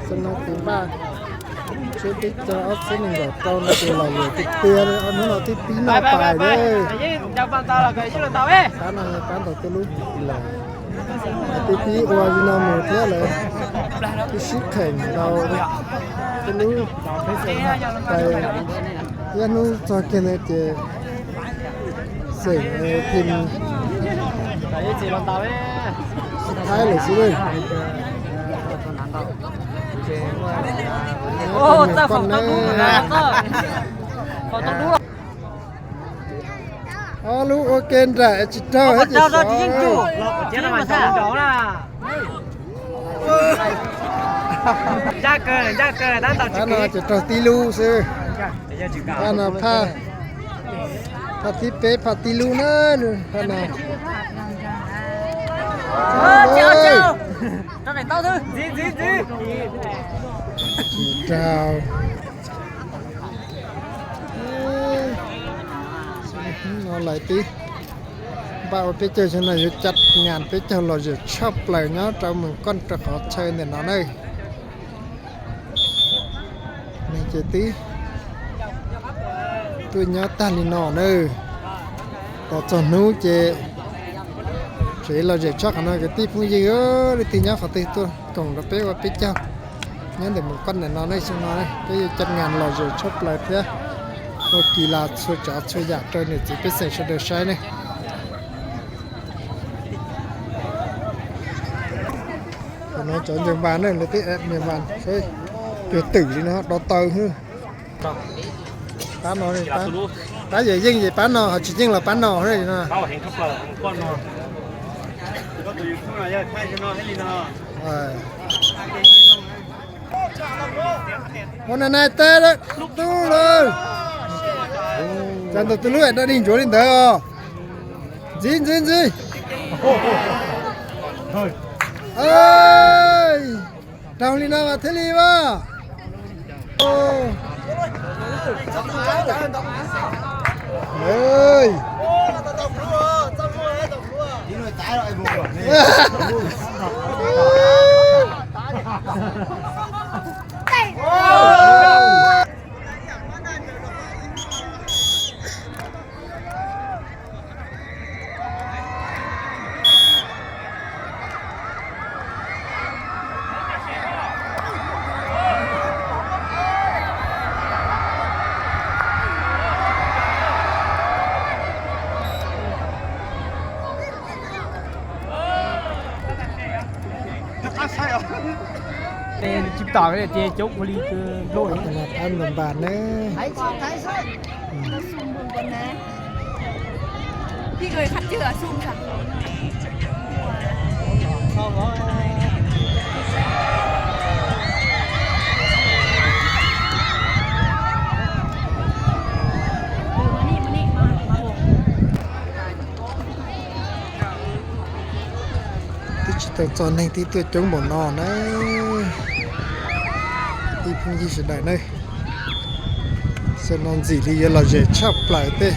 Xwb no tus npaj tsib peb caug ob txhiab nees nkaum rau no ces los lawm tiag tiag li, ob hnub no twb pib noj pais li. Pab no yog pab ntaus tej lub lawm, twb pib ua li no mus thiab lawm, twb sib kheem ntaus tej lub pais, ib hnub txog kiag ntawd ces xeem thim xib thaib lawm xwb. Ob lub ua ke nraim tsis raug thiab ces xyov. Pab no ces raug tib lub xwb. Pab no phaj, phaj thib peb, phaj tib lub na, phaj no. Tsis raug. No lawv twb npaj ua peb caug xyoo no yuav caj ngas peb caug lom zem tshaj plaws nyob rau Moos Koj rau qhov chaw ntawm no na. Neeg ces twb tuaj nyob tag li no na. Tos txog hnub ces tsev lom zem tshaj qhov no kwv tij phooj ywg, leej twg nyob qhov twg tuaj koom rau peb ua peb caug nyob ntawm Moos Koj ntawm no ne. Xyoo no peb yuav caj ngas lom zem tshaj plaws thiab ua kis las txhua tsav txhua yam rau niam txiv pej xeem sawv daws saib ne. Qhov no cov ncaws npas ne, lawv twb ncaws npas seb cuag twm li no do taw xwb. Pab no, pab yawm yeej ces pab no, ho tsis yeej los pab no no. Ua na nai teb tub lawm. Cas ntawm tus lub daj dig ntsuav li ntawd os. Ntxiv ntxiv ntxiv. Raug li no mas thiaj li mas. Tsis pom ces coob ua li npluj. Ab npas ne. Twb tsis tau txog neeg twb tuaj coob npaum no na. Ib phooj ywg sawv daws na, xyoo no ntxim li yuav lom zem tshaj plaws tej.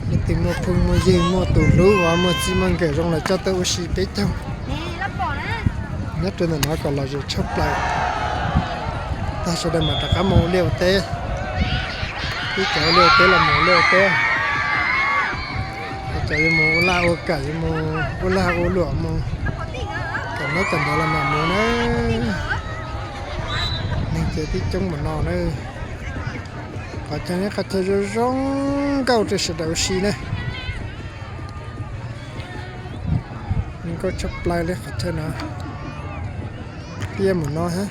Leej twg muaj phooj muaj ywg, muaj tus hlub, muaj txij muaj nkawm zoo los coj tuaj ua si peb caug nyob rau ntawm no kom lom zem tshaj plaws. Tag sawv daws mam rov qab mus ua liaj ua teb. Twb cov ua liaj ua teb los mus ua liaj ua teb, cov yuav mus ua laj ua kam, yuav mus ua lag ua luam mus, kam nab kam ntawd los mam mus na. Neeg ces twb coob npaum no na. Qhov chaw no qhov chaw zoo zoo nkauj rau sawv daws ua si na. Zoo nkauj tshaj plaws li qhov chaw no. Tiaj mus no hab.